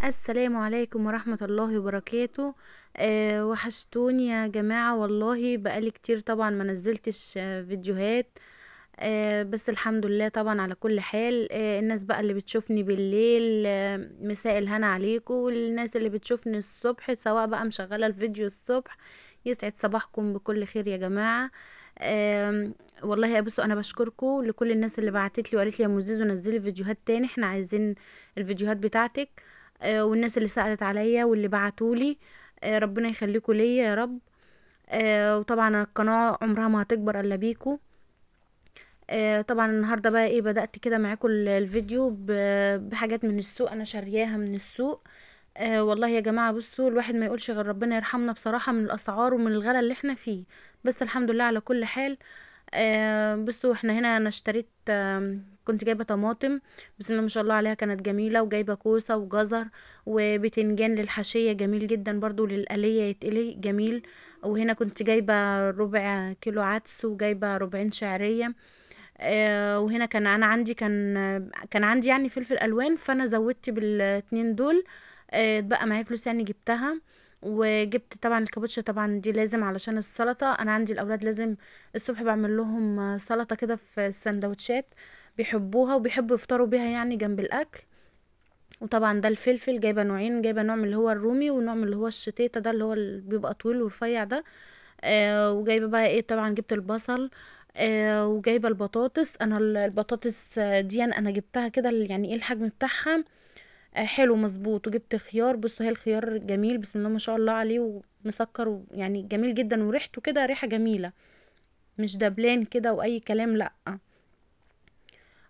السلام عليكم ورحمة الله وبركاته. وحشتوني يا جماعة، والله بقالي كتير طبعا ما نزلتش فيديوهات، بس الحمد لله طبعا على كل حال. الناس بقى اللي بتشوفني بالليل، مساء الهنا عليكم، والناس اللي بتشوفني الصبح سواء بقى مشغلة الفيديو الصبح، يسعد صباحكم بكل خير يا جماعة. والله يا بصوا انا بشكركم لكل الناس اللي بعتت لي وقالت لي يا مزيزو نزلي فيديوهات تاني، احنا عايزين الفيديوهات بتاعتك، والناس اللي سألت عليا واللي بعتولي، ربنا يخليكم ليا يا رب. وطبعا القناة عمرها ما هتكبر الا بيكم. طبعا النهارده بقى ايه، بدأت كده معاكم الفيديو بحاجات من السوق انا شارياها من السوق. والله يا جماعة بصوا الواحد ما يقولش غير ربنا يرحمنا بصراحة من الاسعار ومن الغلا اللي احنا فيه، بس الحمد لله على كل حال. بصوا احنا هنا انا اشتريت، كنت جايبه طماطم بسم الله ما شاء الله عليها كانت جميلة، وجايبه كوسة وجزر وبتنجان للحشيه جميل جدا برضو للقليه يتقلي جميل. وهنا كنت جايبه ربع كيلو عدس وجايبه ربعين شعرية. وهنا كان انا عندي كان عندي يعني فلفل الوان، فانا زودت بالاتنين دول، اتبقى معايا فلوس يعني جبتها. وجبت طبعا الكابوتشا، طبعا دي لازم علشان السلطة، انا عندي الاولاد لازم الصبح بعمل لهم سلطة كده في السندوتشات، بيحبوها وبيحبوا يفطروا بيها يعني جنب الاكل. وطبعا ده الفلفل جايبه نوعين، جايبه نوع من اللي هو الرومي ونوع من اللي هو الشتيته ده اللي هو اللي بيبقى طويل ورفيع ده. وجايبه بقى ايه، طبعا جبت البصل، وجايبه البطاطس. انا البطاطس دي انا جبتها كده يعني ايه الحجم بتاعها حلو مظبوط. وجبت خيار، بصوا هي الخيار جميل بسم الله ما شاء الله عليه ومسكر يعني جميل جدا، وريحته كده ريحه جميلة مش دبلان كده واي كلام لا.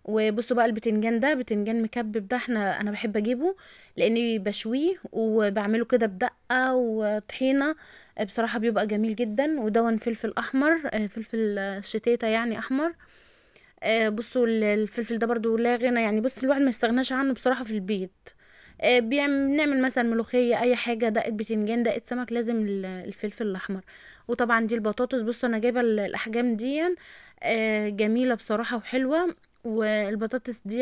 وبصوا بقى البتنجان ده بتنجان مكبب ده انا بحب اجيبه لاني بشوية وبعمله كده بدقة وطحينه، بصراحة بيبقى جميل جدا. ودون فلفل احمر، فلفل شتيته يعني احمر. بصوا الفلفل ده برضو لا غنى يعني، بصوا الواحد ما يستغناش عنه بصراحة في البيت. بنعمل مثلا ملوخية اي حاجة، دقه بتنجان دقه سمك، لازم الفلفل الاحمر. وطبعا دي البطاطس، بصوا انا جايبه الاحجام دي، جميلة بصراحة وحلوه. والبطاطس دي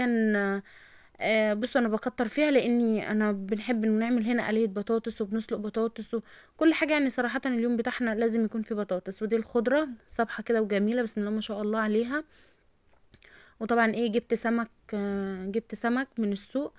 بصوا انا بكتر فيها لاني انا بنحب انه نعمل هنا قليه بطاطس وبنسلق بطاطس وكل حاجة، يعني صراحة اليوم بتاعنا لازم يكون فيه بطاطس. ودي الخضرة صبحة كده وجميلة بسم الله ما شاء الله عليها. وطبعا ايه جبت سمك، جبت سمك من السوق.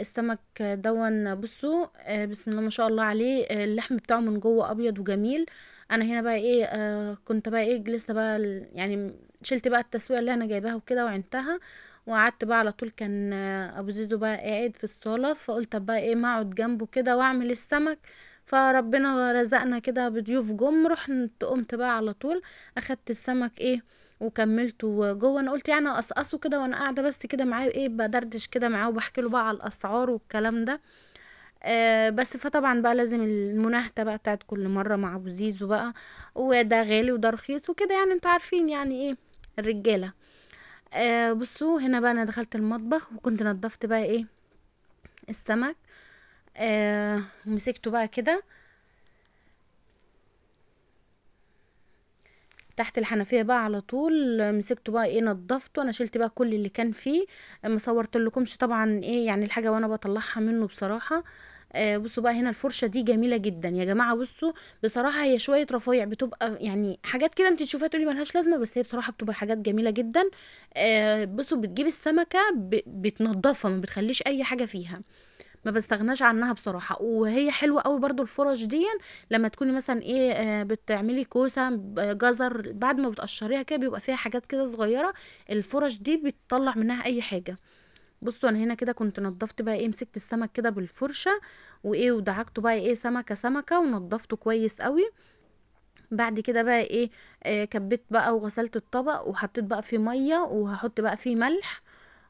السمك دون بصوا بسم الله ما شاء الله عليه، اللحم بتاعه من جوه ابيض وجميل. انا هنا بقى ايه كنت بقى ايه لسه بقى يعني شلت بقى التسويقه اللي انا جايباها وكده وعنتها، وقعدت بقى على طول. كان ابو زيزو بقى قاعد في الصاله، فقلت بقى ايه ما اقعد جنبه كده واعمل السمك. فربنا رزقنا كده بضيوف جم، رحت قمت بقى على طول اخدت السمك ايه وكملته جوه. انا قلت يعني اقصقصه كده وانا قاعدة بس كده معاه ايه، بدردش كده معاه وبحكي له بقى على الاسعار والكلام ده. بس فطبعا بقى لازم المناهته بقى بتاعت كل مرة مع ابو زيزو بقى، وده غالي وده رخيص وكده، يعني انتوا عارفين يعني ايه الرجالة. بصوا هنا بقى انا دخلت المطبخ وكنت نضفت بقى ايه السمك، ومسكته بقى كده تحت الحنفية بقى على طول، مسكته بقى ايه نضفته. انا شلت بقى كل اللي كان فيه، ما صورتلكمش طبعا ايه يعني الحاجة وانا بطلعها منه بصراحة. بصوا بقى هنا الفرشة دي جميلة جدا يا جماعة، بصوا بصراحة هي شوية رفايع بتبقى يعني حاجات كده انت تشوفها تقولي ملهاش لازمه، بس هي بصراحة بتبقى حاجات جميلة جدا. بصوا بتجيب السمكة بتنضفها، ما بتخليش اي حاجة فيها، ما بستغناش عنها بصراحة. وهي حلوة قوي برضو الفرش دي لما تكوني مثلا ايه بتعملي كوسة جزر، بعد ما بتقشريها كده بيبقى فيها حاجات كده صغيرة، الفرش دي بتطلع منها اي حاجة. بصوا انا هنا كده كنت نضفت بقى ايه، مسكت السمك كده بالفرشه وايه ودعكته بقى ايه سمكة سمكة ونضفته كويس قوي. بعد كده بقى ايه كبيت بقى وغسلت الطبق وحطيت بقى فيه مية، وهحط بقى فيه ملح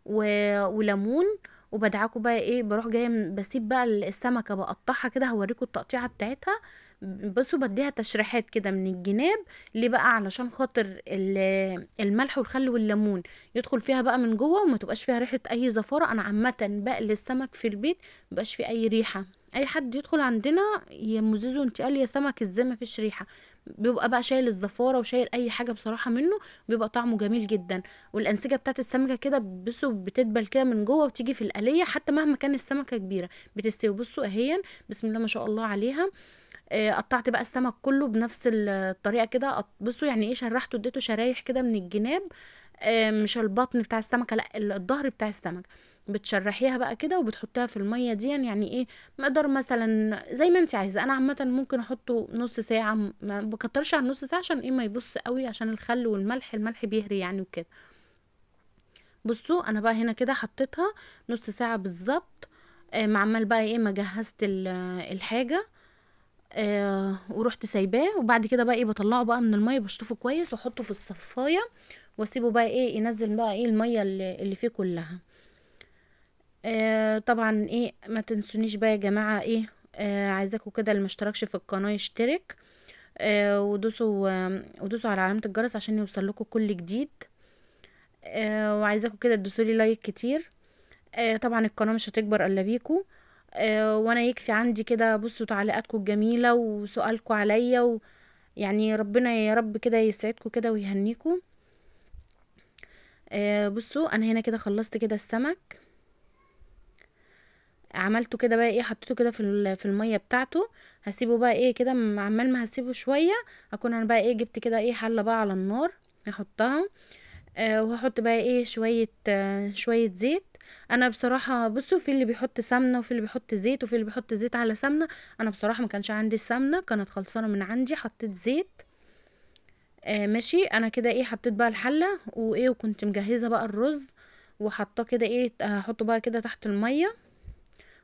وليمون، وبدعكه بقى ايه، بروح جاية بسيب بقى السمكة بقطعها كده، هوريكم التقطيعه بتاعتها. بصوا بديها تشريحات كده من الجناب ليه بقى، علشان خاطر الملح والخل والليمون يدخل فيها بقى من جوه وما تبقاش فيها ريحه اي زفاره. انا عامة بقلي السمك في البيت مبقاش فيه اي ريحه، اي حد يدخل عندنا يا مزيزو انت قال يا سمك ازاي ما فيش ريحه، بيبقى بقى شايل الزفاره وشايل اي حاجة بصراحة منه، بيبقى طعمه جميل جدا. والانسجه بتاعت السمكة كده بصوا بتدبل كده من جوه وتيجي في القليه، حتى مهما كان السمكة كبيرة بتستوي. بصوا اهي بسم الله ما شاء الله عليها. قطعت بقى السمك كله بنفس الطريقة كده. بصوا يعني ايه، شرحته اديته شرايح كده من الجناب، مش البطن بتاع السمكة، لا الظهر بتاع السمك، بتشرحيها بقى كده وبتحطيها في المية دي. يعني ايه مقدار مثلا زي ما انت عايزه. انا عامة ممكن احطه نص ساعة، ما بكترش عن نص ساعة عشان ايه ما يبص قوي، عشان الخل والملح، الملح بيهري يعني وكده. بصوا انا بقى هنا كده حطيتها نص ساعة بالظبط، مع عمال بقى ايه ما جهزت الحاجة، ورحت سايباه. وبعد كده بقى ايه بطلعه بقى من المية، بشطفه كويس واحطه في الصفايه واسيبه بقى ايه ينزل بقى ايه المية اللي فيه كلها. طبعا ايه ما تنسونيش بقى يا جماعة ايه، عايزاكم كده اللي ما اشتركش في القناة يشترك، ودوسوا على علامة الجرس عشان يوصل لكم كل جديد. وعايزاكم كده تدوسوا لي like كتير. طبعا القناة مش هتكبر الا بيكم، وانا يكفي عندي كده بصوا تعليقاتكم الجميلة وسؤالكم عليا، يعني ربنا يا رب كده يسعدكم كده ويهنيكم. بصوا انا هنا كده خلصت كده السمك، عملته كده بقى ايه، حطيته كده في المية بتاعته. هسيبه بقى ايه كده عمال ما هسيبه شوية، هكون انا بقى ايه جبت كده ايه حله بقى على النار هحطها، وهحط بقى ايه شوية زيت. انا بصراحة بصوا في اللي بيحط سمنه وفي اللي بيحط زيت وفي اللي بيحط زيت على سمنه. انا بصراحة ما كانش عندي السمنة، كانت خلصانه من عندي، حطيت زيت. ماشي. انا كده ايه حطيت بقى الحلة وايه، وكنت مجهزة بقى الرز وحطاه كده ايه، هحطه بقى كده تحت المية.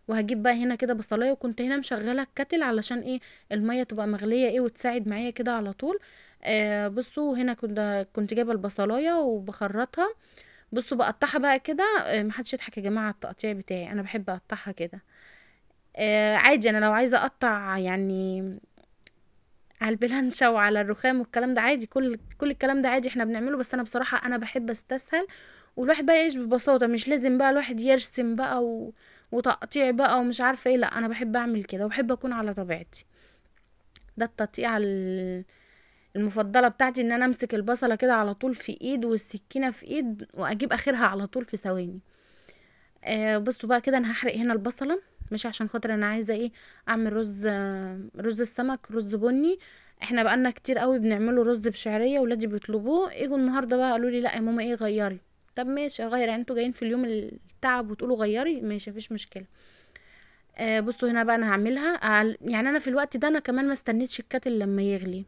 وهجيب بقى هنا كده بصلايه، وكنت هنا مشغله الكتل علشان ايه المية تبقى مغليه ايه وتساعد معايا كده على طول. بصوا هنا كنت جايبه البصلايه وبخرطها. بصوا بقطعها بقى كده، محدش يضحك يا جماعة على التقطيع بتاعي، انا بحب اقطعها كده. عادي انا لو عايزه اقطع يعني على البلانشا وعلى الرخام والكلام ده عادي، كل الكلام ده عادي احنا بنعمله، بس انا بصراحة انا بحب استسهل، والواحد بقى يعيش ببساطة، مش لازم بقى الواحد يرسم بقى وتقطيع بقى ومش عارفه ايه، لا انا بحب اعمل كده وبحب اكون على طبيعتي. ده التقطيع المفضلة بتاعتي، ان انا امسك البصله كده على طول في ايد والسكينة في ايد واجيب اخرها على طول في ثواني. بصوا بقى كده انا هحرق هنا البصله، مش عشان خاطر انا عايزه ايه اعمل رز السمك، رز بني. احنا بقالنا كتير قوي بنعمله رز بشعريه، ولادي بيطلبوه، اجوا النهارده بقى قالوا لي لا يا ماما ايه غيري. طب ماشي اغير، يعني انتوا جايين في اليوم التعب وتقولوا غيري، ماشي مفيش مشكلة. بصوا هنا بقى انا هعملها يعني انا في الوقت ده انا كمان ما استنيتش الكاتل لما يغلي،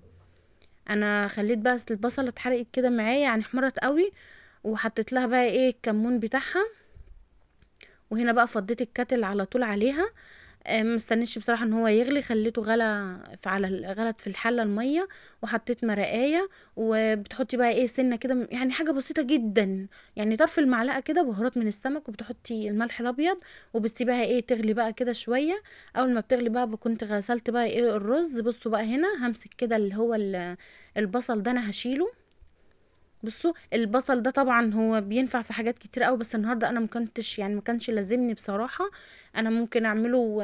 انا خليت بقى البصله اتحرقت كده معايا يعني احمرت قوي، وحطيت لها بقى ايه الكمون بتاعها. وهنا بقى فضيت الكاتل على طول عليها، ما استنيتش بصراحة ان هو يغلي، خليته غلى غلت في الحلة المية، وحطيت مرقايه. وبتحطي بقى ايه سنة كده يعني حاجة بسيطة جدا، يعني طرف المعلقة كده بهارات من السمك، وبتحطي الملح الابيض، وبتسيبها ايه تغلي بقى كده شوية. اول ما بتغلي بقى كنت غسلت بقى ايه الرز. بصوا بقى هنا همسك كده اللي هو البصل ده انا هشيله. بصوا البصل ده طبعا هو بينفع في حاجات كتير قوي، بس النهارده انا ما كنتش يعني ما كانش لازمني بصراحة، انا ممكن اعمله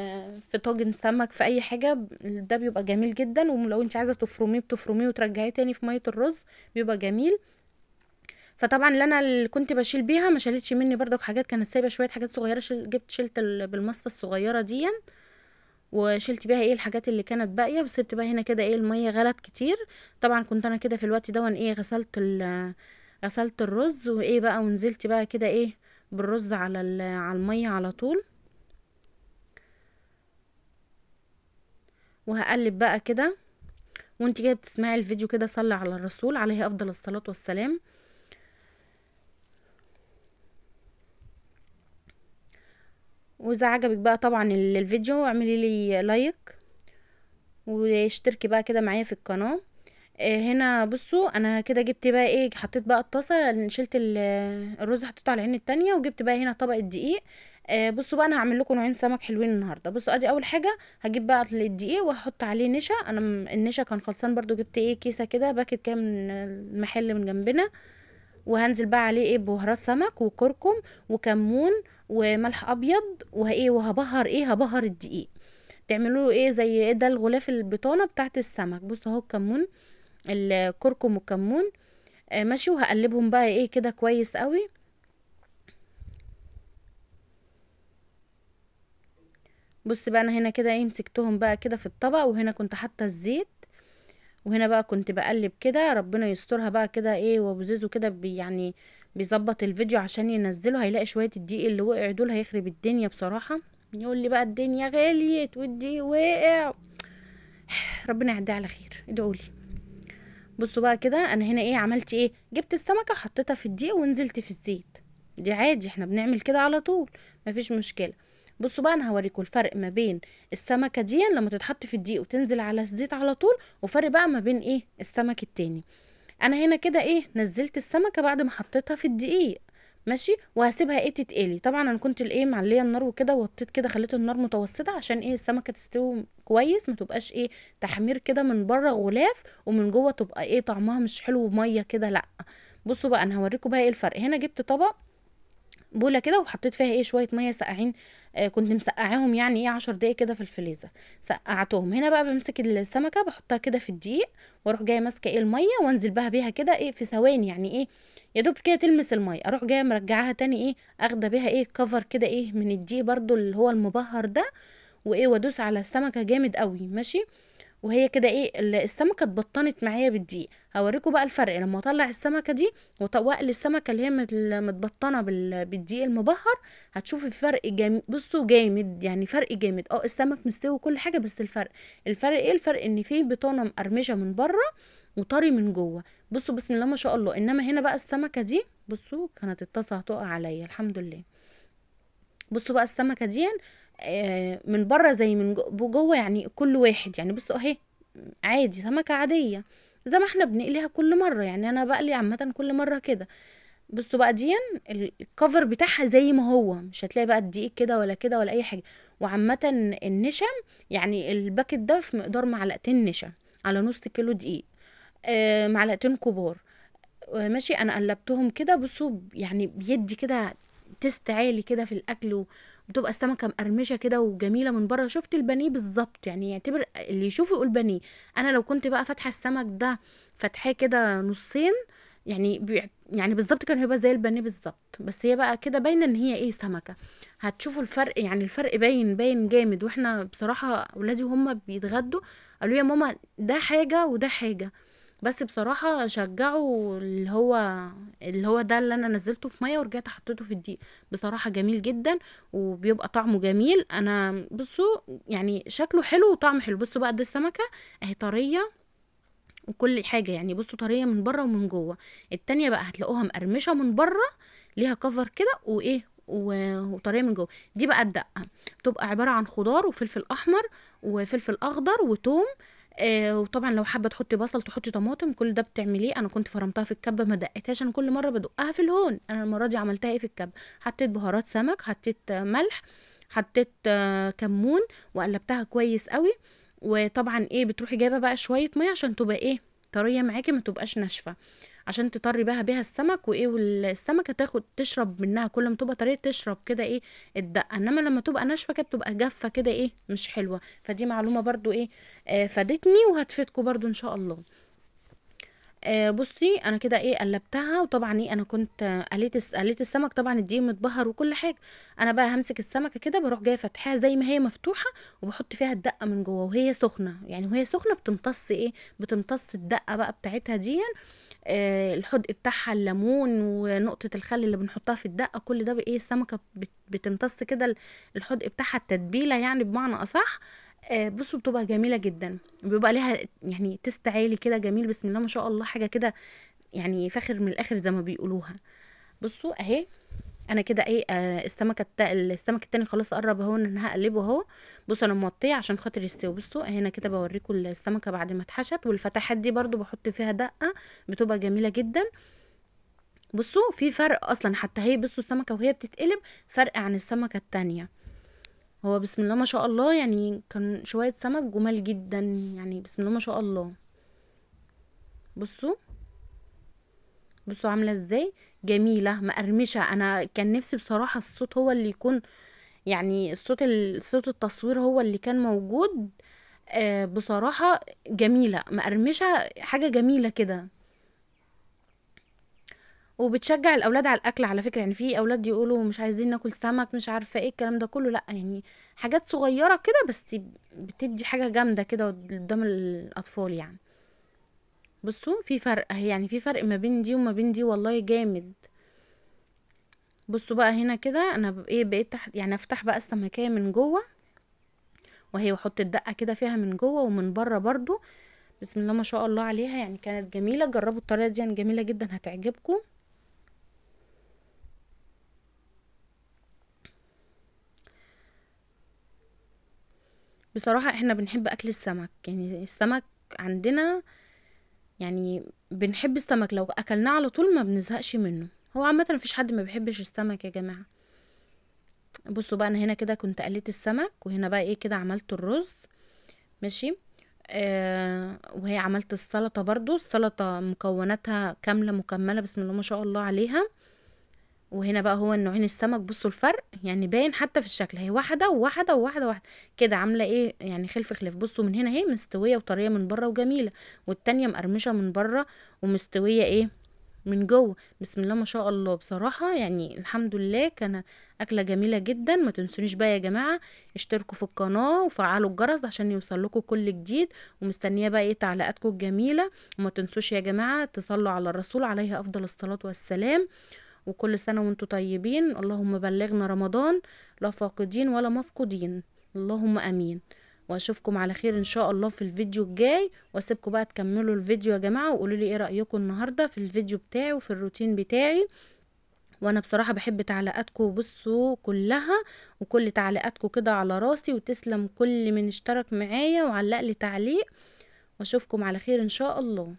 في طاجن سمك في اي حاجة، ده بيبقى جميل جدا. ولو انت عايزه تفرميه بتفرميه وترجعيه تاني في مية الرز بيبقى جميل. فطبعا اللي انا اللي كنت بشيل بيها ما شالتش مني برضك حاجات، كانت سايبه شوية حاجات صغيرة، جبت شلت بالمصفى الصغيرة دي وشلت بيها ايه الحاجات اللي كانت باقية. وسبت بقى هنا كده ايه المية غلت كتير. طبعا كنت انا كده في الوقت ده ايه غسلت الرز وايه بقى، ونزلت بقى كده ايه بالرز على المية على طول. وهقلب بقى كده، وانت جاية بتسمعي الفيديو كده صلي على الرسول عليه افضل الصلاة والسلام. واذا عجبك بقى طبعا الفيديو اعملي لي like واشتركي بقى كده معايا في القناة. هنا بصوا انا كده جبت بقى ايه، حطيت بقى الطاسه، شلت الرز حطيته على العين التانية، وجبت بقى هنا طبقه دقيق. بصوا بقى انا هعمل لكم نوعين سمك حلوين النهارده. بصوا ادي اول حاجة هجيب بقى الدقيق وهحط عليه نشا. انا النشا كان خلصان برضو، جبت ايه كيسه كده باكت كده من المحل من جنبنا، وهنزل بقى عليه ايه بهارات سمك وكركم وكمون وملح ابيض، وهبهر ايه، هبهر الدقيق. تعملوا ايه زي ايه ده الغلاف البطانة بتاعت السمك. بصوا اهو الكمون، الكركم والكمون، ماشي. وهقلبهم بقى ايه كده كويس قوي. بص بقى انا هنا كده ايه مسكتهم بقى كده في الطبق، وهنا كنت حاطه الزيت، وهنا بقى كنت بقلب كده، ربنا يسترها بقى كده ايه. وابو زيزو كده يعني بيظبط الفيديو عشان ينزله، هيلاقي شوية الدقيق اللي وقع دول هيخرب الدنيا بصراحة، يقول لي بقى الدنيا غليت والدقيق وقع. ربنا يعديها على خير، ادعوا لي. بصوا بقى كده انا هنا ايه عملت ايه، جبت السمكة حطيتها في الدقيق ونزلت في الزيت، دي عادي احنا بنعمل كده على طول مفيش مشكلة. بصوا بقى انا هوريكم الفرق ما بين السمكة دي لما تتحط في الدقيق وتنزل على الزيت على طول، وفرق بقى ما بين ايه السمك التاني. انا هنا كده ايه نزلت السمكة بعد ما حطيتها في الدقيق، ماشي، وهسيبها ايه تتقلي. طبعا انا كنت الايه معليه النار وكده، وطيت كده خليت النار متوسطه عشان ايه السمكة تستوي كويس، ما تبقاش ايه تحمير كده من بره غلاف ومن جوه تبقى ايه طعمها مش حلو ومية كده، لا. بصوا بقى انا هوريكم بقى ايه الفرق. هنا جبت طبق بوله كده وحطيت فيها ايه شوية مية ساقعين، كنت مسقعاهم يعني ايه 10 دقايق كده في الفريزر، سقعتهم. هنا بقى بمسك السمكة بحطها كده في الدقيق، واروح جاية ماسكه ايه المية وانزل بها بيها كده ايه في ثواني، يعني ايه يا دوب كده تلمس المية، اروح جاية مرجعاها تاني ايه اخده بيها ايه كفر كده ايه من الدقيق برضو اللي هو المبهر ده، وايه وادوس على السمكة جامد قوي، ماشي. وهي كده ايه السمكة اتبطنت معايا بالدقيق. هوريكم بقى الفرق لما اطلع السمكة دي واقلي السمكة اللي هي متبطنه بالدقيق المبهر، هتشوفي الفرق جامد. بصوا جامد يعني فرق جامد، السمك مستوي وكل حاجة، بس الفرق ايه؟ الفرق ان في بطانه مقرمشه من بره وطري من جوه. بصوا بسم الله ما شاء الله. انما هنا بقى السمكة دي بصوا كانت الطاسه هتقع عليا الحمد لله. بصوا بقى السمكة دي من بره زي من جوه، يعني كل واحد يعني بصوا اهي عادي سمكة عادية زي ما احنا بنقليها كل مرة، يعني انا بقلي عامة كل مرة كده. بصوا بقى دي الكفر بتاعها زي ما هو، مش هتلاقي بقى الدقيق كده ولا كده ولا اي حاجة. وعامة النشا يعني ال packet ده في مقدار معلقتين نشا على نص كيلو دقيق، معلقتين كبار، ماشي. انا قلبتهم كده بصوا يعني بيدي كده taste عالي كده في الاكل، وبتبقى السمكة مقرمشه كده وجميلة من بره. شفت البانيه بالظبط، يعني يعتبر اللي يشوفه يقول بانيه. انا لو كنت بقى فاتحة السمك ده فاتحاه كده نصين يعني يعني بالظبط كان هيبقى زي البانيه بالظبط، بس هي بقى كده باينة ان هي ايه سمكة. هتشوفوا الفرق، يعني الفرق باين باين جامد. واحنا بصراحة اولادي وهم بيتغدوا قالوا يا ماما ده حاجة وده حاجة، بس بصراحة شجعوا اللي هو ده اللي انا نزلته في مية ورجعت حطيته في الدقيق، بصراحة جميل جدا وبيبقى طعمه جميل. انا بصوا يعني شكله حلو وطعمه حلو. بصوا بقى ده السمكة اهي طرية وكل حاجة، يعني بصوا طرية من بره ومن جوه. التانية بقى هتلاقوها مقرمشه من بره ليها كفر كده وايه وطريه من جوه. دي بقى الدقة بتبقى عبارة عن خضار وفلفل احمر وفلفل اخضر وتوم، وطبعا لو حابة تحطي بصل تحطي طماطم، كل ده بتعمليه. انا كنت فرمتها في الكبه ما دقتهاش، انا كل مرة بدقها في الهون، انا المرة دي عملتها ايه في الكبه، حطيت بهارات سمك، حطيت ملح، حطيت كمون، وقلبتها كويس قوي. وطبعا ايه بتروحي جايبه بقى شوية مية عشان تبقى ايه طرية معاكي ما تبقاش ناشفة، عشان تطري بيها السمك وايه، والسمكه تاخد تشرب منها، كل ما تبقى طرية تشرب كده ايه الدقة. انما لما تبقى ناشفة كده بتبقى جافة كده ايه مش حلوة. فدي معلومة برضو ايه فادتني وهتفيدكم برضو ان شاء الله. بصي انا كده ايه قلبتها، وطبعا ايه انا كنت قليت السمك طبعا الدقيق متبهر وكل حاجة. انا بقى همسك السمكة كده بروح جاية فاتحاها زي ما هي مفتوحة، وبحط فيها الدقة من جوه وهي سخنة، يعني وهي سخنة بتمتص ايه بتمتص الدقة بقى بتاعتها دي، الحدق بتاعها الليمون ونقطة الخل اللي بنحطها في الدقة، كل ده بايه السمكة بتمتص كده الحدق بتاعها، التتبيله يعني بمعنى اصح. بصوا بتبقى جميلة جدا، بيبقى ليها يعني تست عالي كده جميل بسم الله ما شاء الله، حاجة كده يعني فاخر من الاخر زي ما بيقولوها. بصوا اهي انا كده ايه السمك التاني خلاص قرب اهو ان انا هقلبه اهو. بصوا انا موطيه عشان خاطر يستوي. بصوا هنا كده بوريكم السمكة بعد ما اتحشت، والفتحات دي برضو بحط فيها دقه بتبقى جميلة جدا. بصوا في فرق اصلا حتى هي، بصوا السمكة وهي بتتقلب فرق عن السمكة التانية. هو بسم الله ما شاء الله يعني كان شوية سمك جمال جدا، يعني بسم الله ما شاء الله. بصوا عامله ازاي جميلة مقرمشه. انا كان نفسي بصراحة الصوت هو اللي يكون يعني صوت التصوير هو اللي كان موجود. بصراحة جميلة مقرمشه، حاجة جميلة كده، وبتشجع الاولاد على الاكل على فكرة. يعني في اولاد يقولوا مش عايزين ناكل سمك، مش عارفه ايه الكلام ده كله، لا يعني حاجات صغيرة كده بس بتدي حاجة جامدة كده قدام الاطفال يعني. بصوا في فرق اهي، يعني في فرق ما بين دي وما بين دي والله جامد. بصوا بقى هنا كده انا ايه بقيت يعني افتح بقى السمكيه من جوه وهي، واحط الدقة كده فيها من جوه ومن بره برضو. بسم الله ما شاء الله عليها، يعني كانت جميلة. جربوا الطريقة دي يعني جميلة جدا، هتعجبكم. بصراحة احنا بنحب اكل السمك، يعني السمك عندنا يعني بنحب السمك، لو اكلناه على طول ما بنزهقش منه. هو عامة مفيش حد ما بيحبش السمك يا جماعة. بصوا بقى انا هنا كده كنت قليت السمك، وهنا بقى ايه كده عملت الرز ماشي. وهي عملت السلطة برضو، السلطة مكوناتها كاملة مكملة بسم الله ما شاء الله عليها. وهنا بقى هو النوعين السمك، بصوا الفرق يعني باين حتى في الشكل، هي واحدة وواحدة وواحدة واحدة كده عامله ايه يعني خلف خلف. بصوا من هنا اهي مستوية وطريه من بره وجميلة، والتانية مقرمشه من بره ومستويه ايه من جوه. بسم الله ما شاء الله. بصراحة يعني الحمد لله كان اكله جميلة جدا. ما تنسونيش بقى يا جماعة اشتركوا في القناة وفعلوا الجرس عشان يوصل لكم كل جديد، ومستنيه بقى ايه تعليقاتكم الجميلة. وما تنسوش يا جماعة تصلوا على الرسول عليه افضل الصلاة والسلام. وكل سنة وانتم طيبين، اللهم بلغنا رمضان لا فاقدين ولا مفقودين، اللهم امين. واشوفكم على خير ان شاء الله في الفيديو الجاي، واسيبكم بقى تكملوا الفيديو يا جماعة، وقولوا لي ايه رايكم النهارده في الفيديو بتاعي وفي الروتين بتاعي. وانا بصراحة بحب تعليقاتكم، بصوا كلها وكل تعليقاتكم كده على راسي، وتسلم كل من اشترك معايا وعلق لي تعليق. واشوفكم على خير ان شاء الله.